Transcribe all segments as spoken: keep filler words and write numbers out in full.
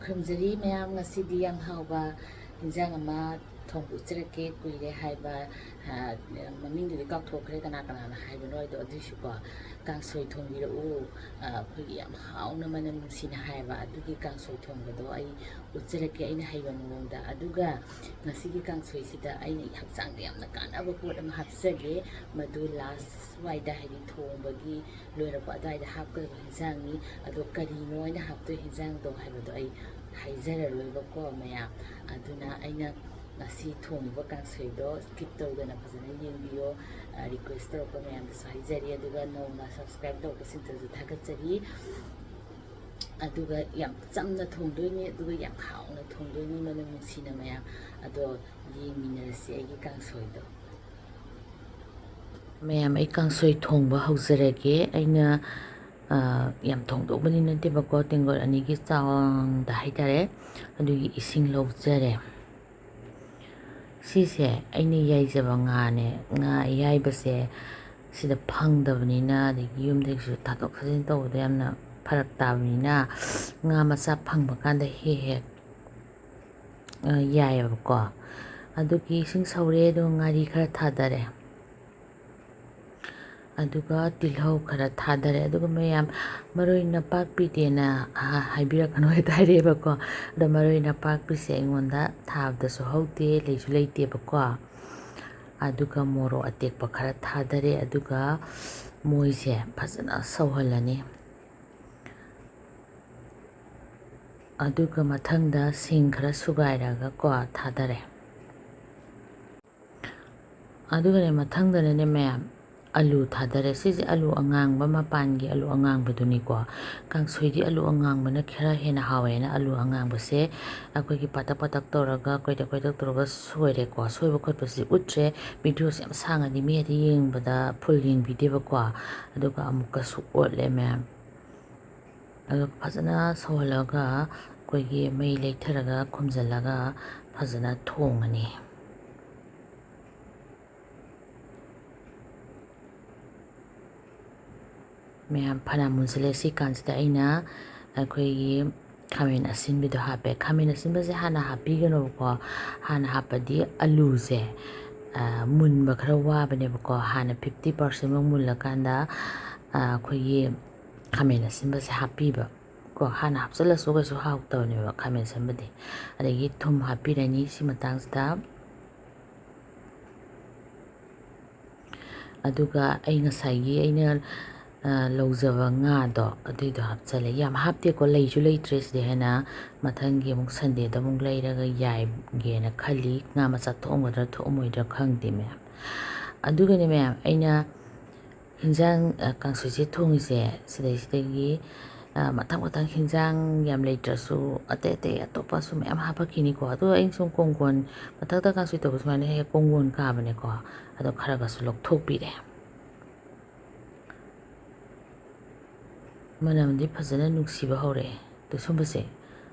ꯈꯨꯔꯨꯝꯖꯔꯤ ꯃꯌꯥꯝ, ꯉꯁꯤꯗꯤ ꯌꯥꯝ ꯍꯥꯎꯕ ꯏꯟꯖꯥꯡ ꯑꯃ ꯊꯣꯡꯕ ꯎꯠꯆꯔꯛꯀꯦ꯫ ꯀꯨꯏꯔꯦ ꯍꯥꯏꯕ, ꯑ, ꯃꯃꯤꯡꯗꯨꯗꯤ ꯀꯥꯎꯊꯣꯛꯈ꯭ꯔꯦ, ꯀꯅꯥ ꯀꯅꯥꯅ ꯍꯥꯏꯕꯅꯣ ꯍꯥꯏꯗꯣ, ꯑꯗꯨꯏꯁꯨꯀꯣ, "ꯀꯥꯡꯁꯣꯏ ꯊꯣꯡꯕꯤꯔꯛꯎ, ꯑ, ꯑꯩꯈꯣꯏꯒꯤ ꯌꯥꯝ ꯍꯥꯎꯅ ꯃꯅꯝ ꯅꯨꯡꯁꯤꯅ" ꯍꯥꯏꯕ, ꯑꯗꯨꯒꯤ ꯀꯥꯡꯁꯣꯏ ꯊꯣꯡꯕꯗꯣ ꯑꯩ ꯎꯠꯆꯔꯛꯀꯦ ꯑꯩꯅ ꯍꯩꯕ ꯃꯑꯣꯡꯗ꯫ ꯑꯗꯨꯒ ꯉꯁꯤꯒꯤ ꯀꯥꯡꯁꯣꯏꯁꯤꯗ ꯑꯩꯅ ꯍꯛꯆꯥꯡꯗ ꯌꯥꯝꯅ ꯀꯥꯟꯅꯕ ꯄꯣꯠ ꯑꯃ ꯍꯥꯞꯆꯒꯦ, ꯃꯗꯨ ꯂꯥꯁ ꯋꯥꯏꯗ, ꯍꯥꯏꯗꯤ ꯊꯣꯡꯕꯒꯤ ꯂꯣꯏꯔꯛꯄ ꯑꯗꯨꯋꯥꯏꯗ ꯍꯥꯞꯀꯗꯕ ꯍꯤꯟꯖꯥꯡꯅꯤ꯫ ꯑꯗꯣ ꯀꯔꯤꯅꯣ ꯑꯩꯅ ꯍꯥꯞꯇꯣꯏ ꯍꯤꯟꯖꯥꯡꯗꯣ ꯍꯥꯏꯕꯗꯣ ꯑꯩ ꯍꯥꯏꯖꯔꯔꯣꯏꯕꯀꯣ ꯃꯌꯥꯝ꯫ ꯑꯗꯨꯅ ꯑꯩꯅ ꯉꯁꯤ ꯊꯣꯡꯉꯤꯕ ꯀꯥꯡꯁꯣꯏꯗꯣ skip ꯇꯧꯗꯅ ꯐꯖꯅ ꯌꯦꯡꯕꯤꯌꯣ꯫ ꯑ, request ꯇꯧꯔꯛꯄ ꯃꯌꯥꯝꯗꯁꯨ ꯍꯥꯏꯖꯔꯤ꯫ ꯑꯗꯨꯒ ꯅꯧꯅ subscribe ꯇꯧꯔꯛꯄꯁꯤꯡꯗꯁꯨ ꯊꯥꯒꯠꯆꯔꯤ꯫ ꯑꯗꯨꯒ ꯌꯥꯝ ꯆꯝꯅ ꯊꯣꯡꯗꯣꯏꯅꯤ, ꯑꯗꯨꯒ ꯌꯥꯝ ꯍꯥꯎꯅ ꯊꯣꯡꯗꯣꯏꯅꯤ, ꯃꯅꯝ ꯅꯨꯡꯁꯤꯅ ꯃꯌꯥꯝ꯫ ꯑꯗꯣ ꯌꯦꯡꯃꯤꯟꯅꯔꯁꯤ ꯑꯩꯒꯤ ꯀꯥꯡꯁꯣꯏꯗꯣ꯫ ꯃꯌꯥꯝ, ꯑꯩ ꯀꯥꯡꯁꯣꯏ ꯊꯣꯡꯕ ꯍꯧꯖꯔꯒꯦ꯫ ꯑꯩꯅ, ꯑ, ꯌꯥꯝ ꯊꯣꯡꯗꯧꯕꯗꯤ ꯅꯠꯇꯦꯕꯀꯣ, ꯇꯦꯡꯀꯣꯠ ꯑꯅꯤꯒꯤ ꯆꯥꯡꯗ ꯍꯥꯏꯇꯥꯔꯦ, ꯑꯗꯨꯒꯤ ꯏꯁꯤꯡ ꯂꯧꯖꯔꯦ꯫ ꯁꯤꯁꯦ ꯑꯩꯅ ꯌꯥꯏꯖꯕ ꯉꯥꯅꯦ꯫ ꯉꯥ ꯑꯌꯥꯏꯕꯁꯦ ꯁꯤꯗ ꯐꯪꯗꯕꯅꯤꯅ, ꯑꯗꯒꯤ ꯌꯨꯝꯗꯒꯤꯁꯨ ꯊꯥꯗꯣꯛ ꯊꯥꯖꯤꯟ ꯇꯧꯕꯗ ꯌꯥꯝꯅ ꯐꯔꯛ ꯇꯥꯕꯅꯤꯅ, ꯉꯥ ꯃꯆꯥ ꯐꯪꯕ ꯀꯥꯟꯗ ꯍꯦꯛ ꯍꯦꯛ, ꯑ, ꯌꯥꯏꯌꯦꯕꯀꯣ꯫ ꯑꯗꯨꯒꯤ ꯏꯁꯤꯡ ꯁꯧꯔꯦ, ꯑꯗꯨꯒ ꯉꯥꯔꯤ ꯈꯔ ꯊꯥꯗꯔꯦ꯫ ꯑꯗꯨꯒ ꯇꯤꯜꯍꯧ ꯈꯔ ꯊꯥꯗꯔꯦ꯫ ꯑꯗꯨꯒ ꯃꯌꯥꯝ, ꯃꯔꯣꯏ ꯅꯄꯥꯛꯄꯤꯗꯦꯅ, ꯑ, ꯍꯥꯏꯕꯤꯔꯛꯀꯅꯨ ꯍꯦꯛꯇ ꯍꯥꯏꯔꯛꯑꯦꯕꯀꯣ꯫ ꯑꯗꯣ ꯃꯔꯣꯏ ꯅꯄꯥꯛꯄꯤꯁꯦ ꯑꯩꯉꯣꯟꯗ ꯊꯥꯕꯗꯁꯨ ꯍꯧꯗꯦ, ꯂꯩꯁꯨ ꯂꯩꯇꯦꯕꯀꯣ꯫ ꯑꯗꯨꯒ ꯃꯣꯔꯣꯛ ꯑꯇꯦꯛꯄ ꯈꯔ ꯊꯥꯗꯔꯦ꯫ ꯑꯗꯨꯒ ꯃꯣꯏꯁꯦ ꯐꯖꯅ ꯁꯧꯍꯜꯂꯅꯤ꯫ ꯑꯗꯨꯒ ꯃꯊꯪꯗ ꯁꯤꯡ ꯈꯔ ꯁꯨꯒꯥꯏꯔꯒ ꯀꯣ ꯊꯥꯗꯔꯦ꯫ ꯑꯗꯨꯒꯅꯦ, ꯃꯊꯪꯗꯅꯅꯦ ꯃꯌꯥꯝ, ꯑꯂꯨ ꯊꯥꯗꯔꯦ꯫ ꯁꯤꯁꯦ ꯑꯂꯨ ꯑꯉꯥꯡꯕ, ꯃꯄꯥꯟꯒꯤ ꯑꯂꯨ ꯑꯉꯥꯡꯕꯗꯨꯅꯤꯀꯣ꯫ ꯀꯥꯡꯁꯣꯏꯗꯤ ꯑꯂꯨ ꯑꯉꯥꯡꯕꯅ ꯈꯔ ꯍꯦꯟꯅ ꯍꯥꯎꯋꯦꯅ ꯑꯂꯨ ꯑꯉꯥꯡꯕꯁꯦ ꯑꯩꯈꯣꯏꯒꯤ ꯄꯥꯇꯛ ꯄꯥꯇꯛ ꯇꯧꯔꯒ, ꯀꯣꯏꯗꯛ ꯀꯣꯏꯗꯛ ꯇꯧꯔꯒ ꯁꯣꯏꯔꯦꯀꯣ꯫ ꯁꯣꯏꯕ ꯈꯣꯠꯄꯁꯤ ꯎꯠꯇ꯭ꯔꯦ꯫ ꯚꯤꯗꯤꯑꯣꯁꯦ ꯌꯥꯝ ꯁꯥꯡꯉꯗꯤ ꯃꯤ ꯑꯗꯤ ꯌꯦꯡꯕꯗ full ꯌꯦꯡꯕꯤꯗꯦꯕꯀꯣ꯫ ꯑꯗꯨꯒ ꯑꯃꯨꯛꯀꯁꯨ ꯑꯣꯠꯂꯦ ꯃꯌꯥꯝ꯫ ꯑꯗꯨꯒ ꯐꯖꯅ ꯁꯧꯍꯜꯂꯒ ꯑꯩꯈꯣꯏꯒꯤ ꯃꯩ ꯂꯩꯊꯔꯒ ꯈꯨꯝꯖꯤꯜꯂꯒ ꯐꯖꯅ ꯊꯣꯡꯉꯅꯤ꯫ ꯃꯌꯥꯝ, ꯐꯅꯌꯥꯝ ꯃꯨꯟꯁꯤꯜꯂꯦ꯫ ꯁꯤ ꯀꯥꯟꯁꯤꯗ ꯑꯩꯅ ꯑꯩꯈꯣꯏꯒꯤ ꯈꯥꯃꯦꯟ ꯑꯁꯤꯟꯕꯤꯗꯣ ꯍꯥꯞꯄꯦ꯫ ꯈꯥꯃꯦꯟ ꯑꯁꯤꯟꯕꯁꯦ ꯍꯥꯟꯅ ꯍꯥꯞꯄꯤꯒꯅꯣꯕꯀꯣ꯫ ꯍꯥꯟꯅ ꯍꯥꯞꯄꯗꯤ ꯑꯂꯨꯁꯦ, ꯑ, ꯃꯨꯟꯕ ꯈꯔ ꯋꯥꯕꯅꯦꯕꯀꯣ꯫ ꯍꯥꯟꯅ fifty percent ꯃꯨꯛ ꯃꯨꯜꯂꯀꯥꯟꯗ, ꯑ, ꯑꯩꯈꯣꯏꯒꯤ ꯈꯥꯃꯦꯟ ꯑꯁꯤꯟꯕꯁꯦ ꯍꯥꯞꯄꯤꯕ ꯀꯣ꯫ ꯍꯥꯟꯅ ꯍꯥꯞꯆꯤꯜꯂꯁꯨ ꯀꯩꯁꯨ ꯍꯥꯎꯇꯕꯅꯦꯕ ꯈꯥꯃꯦꯟ ꯑꯁꯤꯟꯕꯗꯤ꯫ ꯑꯗꯒꯤ ꯊꯨꯝ ꯍꯥꯞꯄꯤꯔꯅꯤ ꯁꯤ ꯃꯇꯥꯡꯁꯤꯗ꯫ ꯑꯗꯨꯒ ꯑꯩ ꯉꯁꯥꯏꯒꯤ ꯑꯩꯅ, ꯑ, ꯂꯧꯖꯕ ꯉꯥꯗꯣ ꯑꯗꯨꯏꯗꯣ ꯍꯥꯞꯆꯜꯂꯦ꯫ ꯌꯥꯝ ꯍꯥꯞꯇꯦꯀꯣ, ꯂꯩꯁꯨ ꯂꯩꯇ꯭ꯔꯦ꯫ ꯁꯤꯗꯤ ꯍꯦꯟꯅ ꯃꯊꯪꯒꯤ ꯑꯃꯨꯛ Sundayꯗ ꯑꯃꯨꯛ ꯂꯩꯔꯒ ꯌꯥꯏꯒꯦꯅ ꯈꯜꯂꯤ꯫ ꯉꯥ ꯃꯆꯥ ꯊꯣꯛꯑꯝꯒꯗ꯭ꯔꯥ ꯊꯣꯛꯑꯝꯃꯣꯏꯗ꯭ꯔꯥ ꯈꯪꯗꯦ ꯃꯌꯥꯝ꯫ ꯑꯗꯨꯒꯅꯦ ꯃꯌꯥꯝ, ꯑꯩꯅ ꯍꯤꯟꯖꯥꯡ, ꯑ, ꯀꯥꯡꯁꯣꯏꯁꯦ ꯊꯣꯡꯉꯤꯁꯦ ꯁꯤꯗꯩꯁꯤꯗꯒꯤ, ꯑ, ꯃꯊꯪ ꯃꯊꯪ ꯍꯤꯟꯖꯥꯡ ꯌꯥꯝ ꯂꯩꯇ꯭ꯔꯁꯨ ꯑꯇꯩ ꯑꯇꯩ ꯑꯇꯣꯞꯄꯁꯨ ꯃꯌꯥꯝ ꯍꯥꯞꯄꯛꯈꯤꯅꯤꯀꯣ꯫ ꯑꯗꯣ ꯑꯩꯅ ꯁꯨꯝ ꯀꯣꯡꯒꯣꯟ ꯃꯊꯛꯇ ꯀꯥꯡꯁꯣꯏ ꯇꯧꯕ ꯁꯨꯃꯥꯏꯅ ꯍꯦꯛ ꯀꯣꯡꯒꯣꯟ ꯀꯥꯕꯅꯦꯀꯣ꯫ ꯑꯗꯣ ꯈꯔꯒꯁꯨ ꯂꯧꯊꯣꯛꯄꯤꯔꯦ꯫ ꯃꯅꯝꯗꯤ ꯐꯖꯅ ꯅꯨꯡꯁꯤꯕ ꯍꯧꯔꯛꯑꯦ꯫ ꯑꯗꯣ ꯁꯨꯝꯕꯁꯦ,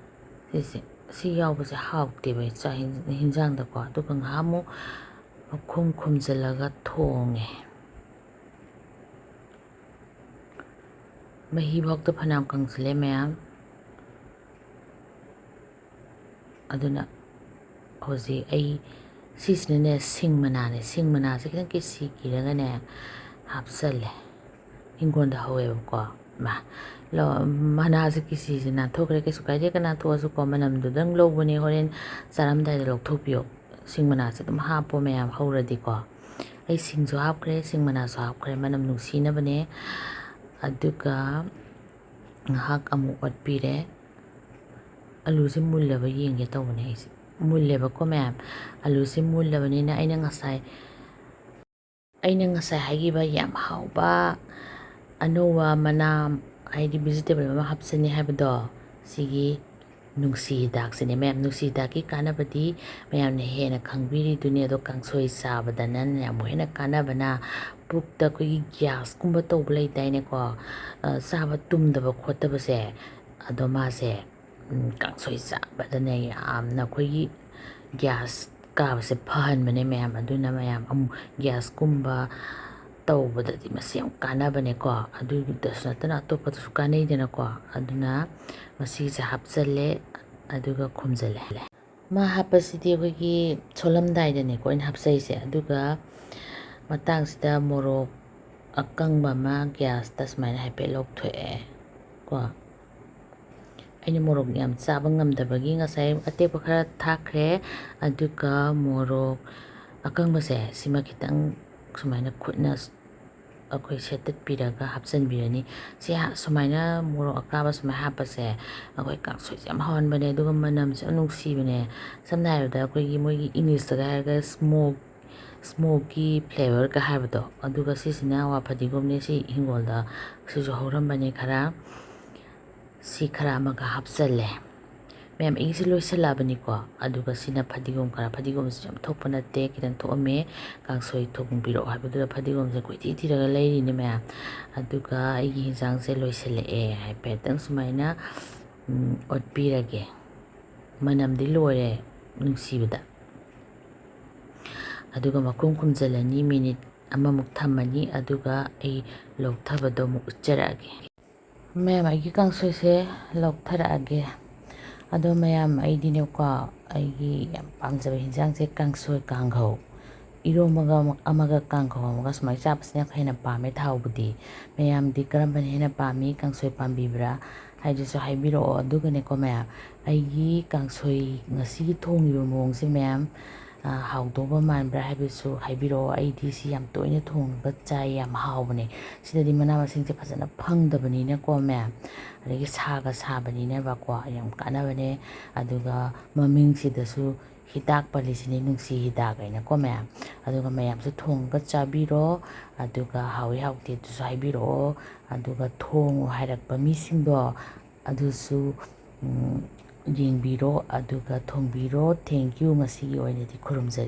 ꯁꯤꯁꯦ, ꯁꯤ ꯌꯥꯎꯕꯁꯦ ꯍꯥꯎꯇꯦꯕ ꯆꯥꯛ ꯍꯤꯟ-, ꯍꯤꯟꯖꯥꯡꯗꯀꯣ꯫ ꯑꯗꯨꯒ ꯉꯥꯏꯍꯥꯛ ꯑꯃꯨꯛ ꯃꯈꯨꯝ ꯈꯨꯝꯖꯤꯜꯂꯒ ꯊꯣꯡꯉꯦ꯫ ꯃꯍꯤꯐꯥꯎꯗ ꯐꯅꯌꯥꯝ ꯀꯪꯁꯤꯜꯂꯦ ꯃꯌꯥꯝ꯫ ꯑꯗꯨꯅ ꯍꯧꯖꯤꯛ ꯑꯩ ꯁꯤꯁꯤꯅꯅꯦ, ꯁꯤꯡ ꯃꯅꯥꯅꯦ꯫ ꯁꯤꯡ ꯃꯅꯥꯁꯦ ꯈꯤꯇꯪ ꯀꯤꯁꯤ ꯀꯤꯔꯒꯅꯦ ꯍꯥꯞꯆꯜꯂꯦ꯫ ꯍꯤꯡꯒꯣꯜꯗ ꯍꯧꯋꯦꯕꯀꯣ꯫ ꯃꯥ-, ꯂꯣ-, ꯃꯅꯥꯁꯦ ꯀꯤꯁꯤꯁꯦ ꯅꯥꯟꯊꯣꯛꯈ꯭ꯔꯦ, ꯀꯩꯁꯨ ꯀꯥꯏꯗꯦ꯫ ꯀꯅꯥꯟꯊꯣꯛꯑꯁꯨꯀꯣ, ꯃꯅꯝꯗꯨꯗꯪ ꯂꯧꯕꯅꯦ꯫ ꯍꯣꯔꯦꯟ ꯆꯥꯔꯝꯗꯥꯏꯗ ꯂꯧꯊꯣꯛꯄꯤꯌꯣ꯫ ꯁꯤꯡ ꯃꯅꯥꯁꯦ ꯑꯗꯨꯝ ꯍꯥꯞꯄꯣ ꯃꯌꯥꯝ, ꯍꯧꯔꯗꯤꯀꯣ꯫ ꯑꯩ ꯁꯤꯡꯁꯨ ꯍꯥꯞꯈ꯭ꯔꯦ, ꯁꯤꯡ ꯃꯅꯥꯁꯨ ꯍꯥꯞꯈ꯭ꯔꯦ, ꯃꯅꯝ ꯅꯨꯡꯁꯤꯅꯕꯅꯦ꯫ ꯑꯗꯨꯒ ꯉꯥꯏꯍꯥꯛ ꯑꯃꯨꯛ ꯑꯣꯠꯄꯤꯔꯦ꯫ ꯑꯂꯨꯁꯦ ꯃꯨꯜꯂꯕ ꯌꯦꯡꯒꯦ ꯇꯧꯕꯅꯦ ꯑꯩꯁꯦ꯫ ꯃꯨꯜꯂꯦꯕꯀꯣ ꯃꯌꯥꯝ꯫ ꯑꯂꯨꯁꯦ ꯃꯨꯜꯂꯕꯅꯤꯅ ꯑꯩꯅ ꯉꯁꯥꯏ, ꯑꯩꯅ ꯉꯁꯥꯏ ꯍꯥꯏꯈꯤꯕ ꯌꯥꯝ ꯍꯥꯎꯕ ꯑꯅꯧꯕ ꯃꯅꯥ, ꯍꯥꯏꯗꯤ vegetable ꯑꯃ ꯍꯥꯞꯆꯤꯟꯅꯤ ꯍꯥꯏꯕꯗꯣ, ꯁꯤꯒꯤ ꯅꯨꯡꯁꯤ ꯍꯤꯗꯥꯛꯁꯤꯅꯦ ꯃꯌꯥꯝ꯫ ꯅꯨꯡꯁꯤ ꯍꯤꯗꯥꯛꯀꯤ ꯀꯥꯟꯅꯕꯗꯤ ꯃꯌꯥꯝꯅ ꯍꯦꯟꯅ ꯈꯪꯕꯤꯔꯤꯗꯨꯅꯤ꯫ ꯑꯗꯣ ꯀꯥꯡꯁꯣꯏ ꯆꯥꯕꯗꯅꯅꯦ ꯑꯃꯨꯛ ꯍꯦꯟꯅ ꯀꯥꯟꯅꯕꯅ, ꯄꯨꯛꯇ ꯑꯩꯈꯣꯏꯒꯤ gas ꯀꯨꯝꯕ ꯇꯧꯕ ꯂꯩꯗꯥꯏꯅꯦꯀꯣ, ꯑ, ꯆꯥꯕ ꯇꯨꯝꯗꯕ ꯈꯣꯠꯇꯕꯁꯦ, ꯑꯗꯣ ꯃꯥꯁꯦ, ꯎꯝ, ꯀꯥꯡꯁꯣꯏ ꯆꯥꯕꯗꯅꯦ ꯌꯥꯝꯅ ꯑꯩꯈꯣꯏꯒꯤ gas ꯀꯥꯕꯁꯦ ꯐꯍꯟꯕꯅꯦ ꯃꯌꯥꯝ꯫ ꯑꯗꯨꯅ ꯃꯌꯥꯝ ꯑꯃꯨꯛ gas ꯀꯨꯝꯕ ꯇꯧꯕꯗꯗꯤ ꯃꯁꯤ ꯌꯥꯝ ꯀꯥꯟꯅꯕꯅꯦꯀꯣ꯫ ꯑꯗꯨꯗꯁꯨ ꯅꯠꯇꯅ ꯑꯇꯣꯞꯄꯗꯁꯨ ꯀꯥꯟꯅꯩꯗꯅꯀꯣ꯫ ꯑꯗꯨꯅ ꯃꯁꯤꯁꯦ ꯍꯥꯞꯆꯜꯂꯦ, ꯑꯗꯨꯒ ꯈꯨꯝꯖꯜꯂꯦ꯫ ꯃꯥ ꯍꯥꯞꯄꯁꯤꯗꯤ ꯑꯩꯈꯣꯏꯒꯤ ꯁꯣꯜꯂꯝꯗꯥꯏꯗꯅꯦꯀꯣ ꯑꯩꯅ ꯍꯥꯞꯆꯩꯁꯦ꯫ ꯑꯗꯨꯒ ꯃꯇꯥꯡꯁꯤꯗ ꯃꯣꯔꯣꯛ ꯑꯀꯪꯕ ꯑꯃ ꯒ꯭ꯌꯥꯁꯇ ꯁꯨꯃꯥꯏꯅ ꯍꯥꯏꯐꯦꯠ ꯂꯧꯊꯣꯛꯑꯦ ꯀꯣ꯫ ꯑꯩꯅ ꯃꯣꯔꯣꯛ ꯌꯥꯝ ꯆꯥꯕ ꯉꯝꯗꯕꯒꯤ ꯉꯁꯥꯏ ꯑꯇꯦꯛꯄ ꯈꯔ ꯊꯥꯛꯈ꯭ꯔꯦ꯫ ꯑꯗꯨꯒ ꯃꯣꯔꯣꯛ ꯑꯀꯪꯕꯁꯦ ꯁꯤꯃ ꯈꯤꯇꯪ ꯁꯨꯃꯥꯏꯅ ꯈꯨꯠꯅ ꯑꯩꯈꯣꯏ ꯁꯦꯠꯇꯠꯄꯤꯔꯒ ꯍꯥꯞꯆꯤꯟꯕꯤꯔꯅꯤ꯫ ꯁꯤ ꯍꯥ-, ꯁꯨꯃꯥꯏꯅ ꯃꯣꯔꯣꯛ ꯑꯀꯥꯕ ꯁꯨꯃꯥꯏꯅ ꯍꯥꯞꯄꯁꯦ ꯑꯩꯈꯣꯏ ꯀꯥꯡꯁꯣꯏꯁꯦ ꯌꯥꯝ ꯍꯥꯎꯍꯟꯕꯅꯦ, ꯑꯗꯨꯒ ꯃꯅꯝꯁꯨ ꯌꯥꯝ ꯅꯨꯡꯁꯤꯕꯅꯦ꯫ ꯁꯝꯅ ꯍꯥꯏꯔꯕꯗ ꯑꯩꯈꯣꯏꯒꯤ ꯃꯣꯏꯒꯤ ꯏꯪꯂꯤꯁꯇꯒ ꯍꯥꯏꯔꯒ smoke, smoky flavourꯒ ꯍꯥꯏꯕꯗꯣ, ꯑꯗꯨꯒ ꯁꯤꯁꯤꯅ ꯋꯥ ꯐꯗꯤꯒꯣꯝꯅꯦ꯫ ꯁꯤ ꯍꯤꯡꯒꯣꯜꯗ ꯁꯤꯁꯨ ꯍꯧꯔꯝꯕꯅꯦ ꯈꯔ꯫ ꯁꯤ ꯈꯔ ꯑꯃꯒ ꯍꯥꯞꯆꯜꯂꯦ꯫ ꯃꯌꯥꯝ, ꯑꯩꯒꯤꯁꯦ ꯂꯣꯏꯁꯤꯜꯂꯛꯑꯕꯅꯤꯀꯣ꯫ ꯑꯗꯨꯒ ꯁꯤꯅ ꯐꯗꯤꯒꯣꯝ ꯈꯔ, ꯐꯗꯤꯒꯣꯝꯁꯤꯁꯨ ꯌꯥꯝ ꯊꯣꯛꯄ ꯅꯠꯇꯦ, ꯈꯤꯇꯪ ꯊꯣꯛꯑꯝꯃꯦ꯫ ꯀꯥꯡꯁꯣꯏ ꯊꯣꯡꯕꯤꯔꯛꯑꯣ ꯍꯥꯏꯕꯗꯨꯗ ꯐꯗꯤꯒꯣꯝꯁꯦ ꯀꯣꯏꯊꯤ ꯊꯤꯔꯒ ꯂꯩꯔꯤꯅꯦ ꯃꯌꯥꯝ꯫ ꯑꯗꯨꯒ ꯑꯩꯒꯤ ꯍꯤꯟꯖꯥꯡꯁꯦ ꯂꯣꯏꯁꯤꯜꯂꯛꯑꯦ꯫ ꯍꯥꯏꯐꯦꯠꯇꯪ ꯁꯨꯃꯥꯏꯅ, ꯎꯝ, ꯑꯣꯠꯄꯤꯔꯒꯦ꯫ ꯃꯅꯝꯗꯤ ꯂꯣꯏꯔꯦ ꯅꯨꯡꯁꯤꯕꯗ꯫ ꯑꯗꯨꯒ ꯃꯈꯨꯝ ꯈꯨꯝꯖꯤꯜꯂꯅꯤ, ꯃꯤꯅꯤꯠ ꯑꯃꯃꯨꯛ ꯊꯝꯃꯅꯤ, ꯑꯗꯨꯒ ꯑꯩ ꯂꯧꯊꯕꯗꯣ ꯑꯃꯨꯛ ꯎꯠꯆꯔꯛꯑꯒꯦ꯫ ꯃꯌꯥꯝ, ꯑꯩꯒꯤ ꯀꯥꯡꯁꯣꯏꯁꯦ ꯂꯧꯊꯔꯛꯑꯒꯦ꯫ ꯑꯗꯣ ꯃꯌꯥꯝ, ꯑꯩꯗꯤꯅꯦꯀꯣ, ꯑꯩꯒꯤ ꯌꯥꯝ ꯄꯥꯝꯖꯕ ꯍꯤꯟꯖꯥꯡꯁꯦ ꯀꯥꯡꯁꯣꯏ ꯀꯥꯡꯍꯧ꯫ ꯏꯔꯣꯝꯕꯒ ꯑꯃ-, ꯑꯃꯒ ꯀꯥꯡꯍꯧ ꯑꯃꯒ ꯁꯨꯃꯥꯏꯅ ꯆꯥꯕꯁꯤꯅ ꯍꯦꯟꯅ ꯄꯥꯝꯃꯦ ꯊꯥꯎꯕꯨꯗꯤ꯫ ꯃꯌꯥꯝꯗꯤ ꯀꯔꯝꯕꯅ ꯍꯦꯟꯅ ꯄꯥꯝꯃꯤ, ꯀꯥꯡꯁꯣꯏ ꯄꯥꯝꯕꯤꯕ꯭ꯔꯥ ꯍꯥꯏꯗꯨꯁꯨ ꯍꯥꯏꯕꯤꯔꯛꯑꯣ꯫ ꯑꯗꯨꯒꯅꯦꯀꯣ ꯃꯌꯥꯝ, ꯑꯩꯒꯤ ꯀꯥꯡꯁꯣꯏ ꯉꯁꯤꯒꯤ ꯊꯣꯡꯉꯤꯕ ꯃꯑꯣꯡꯁꯦ ꯃꯌꯥꯝ, ꯑ, ꯍꯥꯎꯗꯧꯕ ꯃꯥꯟꯕ꯭ꯔꯥ ꯍꯥꯏꯕꯁꯨ ꯍꯥꯏꯕꯤꯔꯛꯑꯣ꯫ ꯑꯩꯗꯤ ꯁꯤ ꯌꯥꯝ ꯇꯣꯏꯅ ꯊꯣꯡꯉꯒ ꯆꯥꯏ, ꯌꯥꯝ ꯍꯥꯎꯕꯅꯦ꯫ ꯁꯤꯗꯗꯤ ꯃꯅꯥ ꯃꯁꯤꯡꯁꯦ ꯐꯖꯅ ꯐꯪꯗꯕꯅꯤꯅꯀꯣ ꯃꯌꯥꯝ, ꯑꯗꯒꯤ ꯁꯥꯒ ꯁꯥꯕꯅꯤꯅꯕꯀꯣ ꯌꯥꯝ ꯀꯥꯟꯅꯕꯅꯦ꯫ ꯑꯗꯨꯒ ꯃꯃꯤꯡꯁꯤꯗꯁꯨ ꯍꯤꯗꯥꯛ ꯄꯜꯂꯤꯁꯤꯅꯤ, ꯅꯨꯡꯁꯤ ꯍꯤꯗꯥꯛ ꯍꯥꯏꯅꯀꯣ ꯃꯌꯥꯝ꯫ ꯑꯗꯨꯒ ꯃꯌꯥꯝꯁꯨ ꯊꯣꯡꯉꯒ ꯆꯥꯕꯤꯔꯣ, ꯑꯗꯨꯒ ꯍꯥꯎꯏ ꯍꯥꯎꯇꯦ ꯑꯗꯨꯁꯨ ꯍꯥꯏꯕꯤꯔꯛꯑꯣ꯫ ꯑꯗꯨꯒ ꯊꯣꯡꯉꯨ ꯍꯥꯏꯔꯛꯄ ꯃꯤꯁꯤꯡꯗꯣ ꯑꯗꯨꯁꯨ, ꯎꯝ, ꯌꯦꯡꯕꯤꯔꯣ, ꯑꯗꯨꯒ ꯊꯣꯡꯕꯤꯔꯣ꯫ Thank you, ꯉꯁꯤꯒꯤ ꯑꯣꯏꯅꯗꯤ ꯈꯨꯔꯨꯝꯖꯔꯤ꯫